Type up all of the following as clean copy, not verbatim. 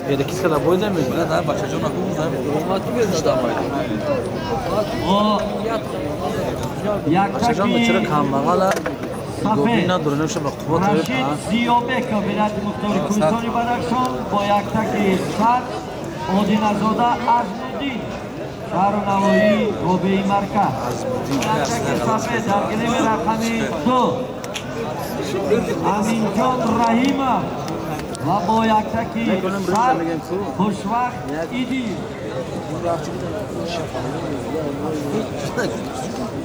Перекиска бой намезад. Да, бачаҷон Бачаҷон бечора камбағала гобин надора, намеша ба қувват. Рашид Зиёбеков, вилояти мухтори Кӯҳистони Бадахшон, бо яктаки сад Одиназода Азмуддин, шаҳру навоҳии тобеи марказ. Яктаки сафед дар гилеми рақами 2 Аминҷон Раҳимов ва бо яктаки сад Хушвақт Идиев.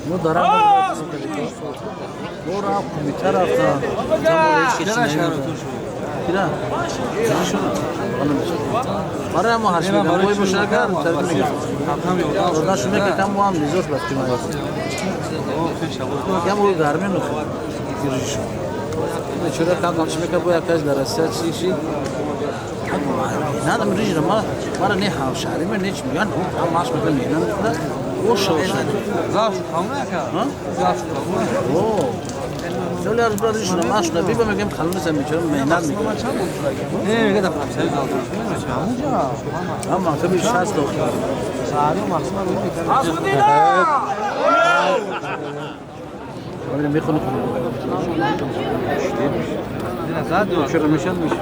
Мо дарам мо кумита рафтам. Кира? Барои мо ҳашт мегам бой боша агар тарки мегам. Додашу мекунам мо ҳам низош баст ки кам ӯ гармӣ мехӯрд. Гиришо. Чора кам кам мека бо якаш дар Россия чи ши. Надам рижра ма мара не ҳамшаҳри ме не чи меган ҳам маш мека меҳнат мекунад. Оша оша. Завш хамнака. Завш хамна. О. Соли аз брат рижра маш на биба мегам халмиса мечора меҳнат мекунад. Не мега да ҳамшаҳри завш. Ҳам мактаби 60 дохил. Сари мақсад рӯ мекунад. Азудина! Мехони чора мешад мешад.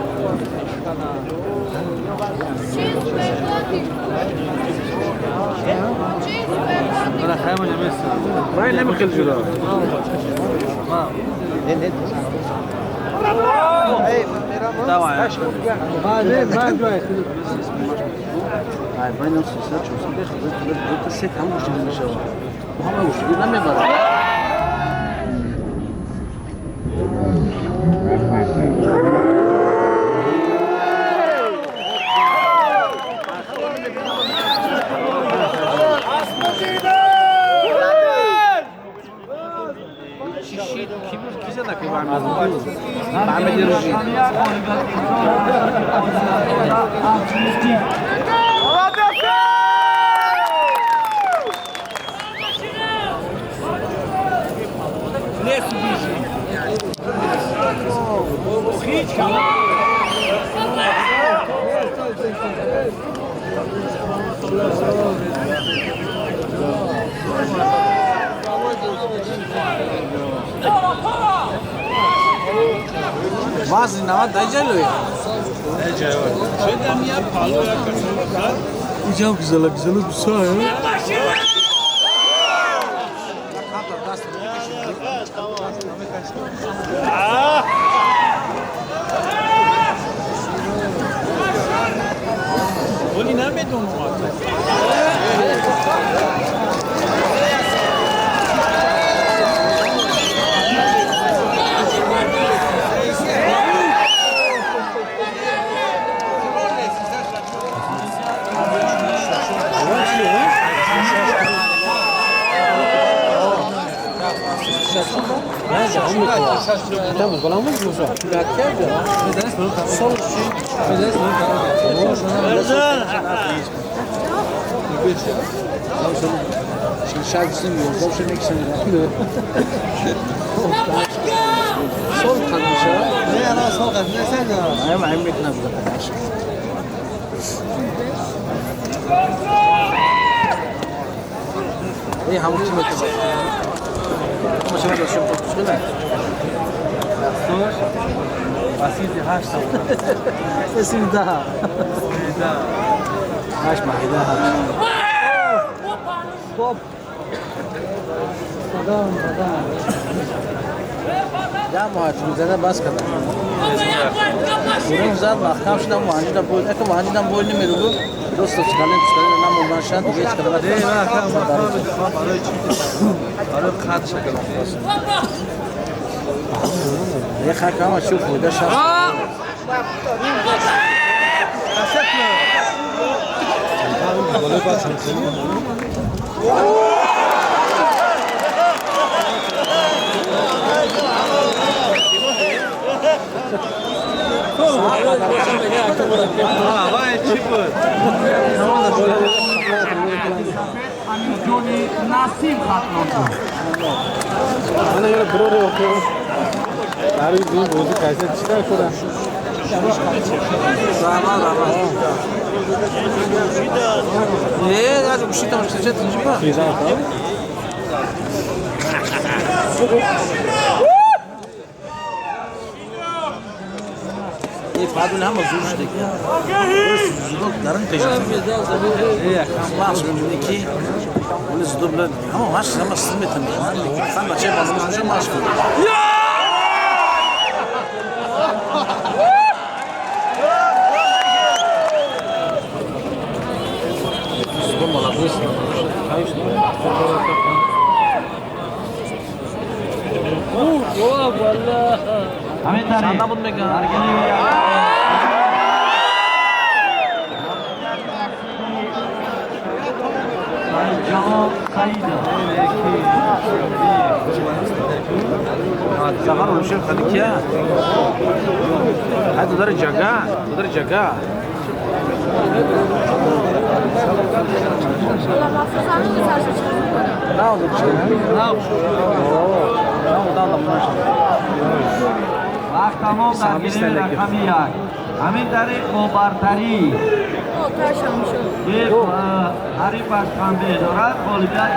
Рай намехел ҷура. Давай. Ай байнам 300 400 бехад, се кам гӯштигир мешавад. Ҳама гӯштигир намебарад. Вазни 90 даҷалӯй. Уҷам гузала гузала бисо. Вали намедонам. Бас кардам. Урун зад маҳкам шудам, ванҷидам бой, ака ванҷидам бой намедоду. Просто чикален чикален намондан шад, дига ҳеч кадам. Не, ман барои чи? Барои қад шакл. Не хакама чӣ фоида шад. Амирҷони Насим Хатлонзо. Ана яра бирори охир. Барои ин бозӣ кайфият чӣ дар кора? Ҳамин тариқ бо бартарӣ ҳарифаш қанбе дорад, ғолибият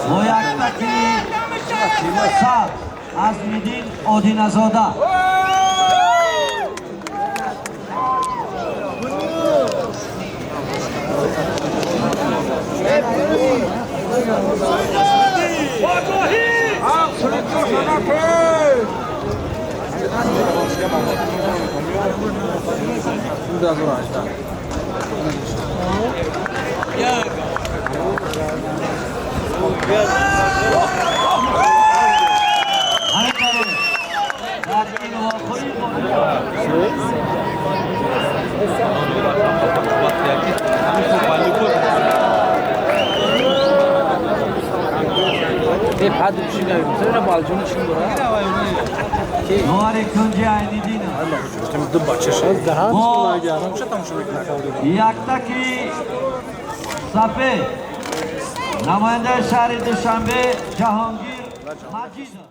Бо яктаки сабз Азмиддин Одиназода. Яктаки сафед намояндаи шаҳри Душанбе Ҷаҳонгир Маҷидов.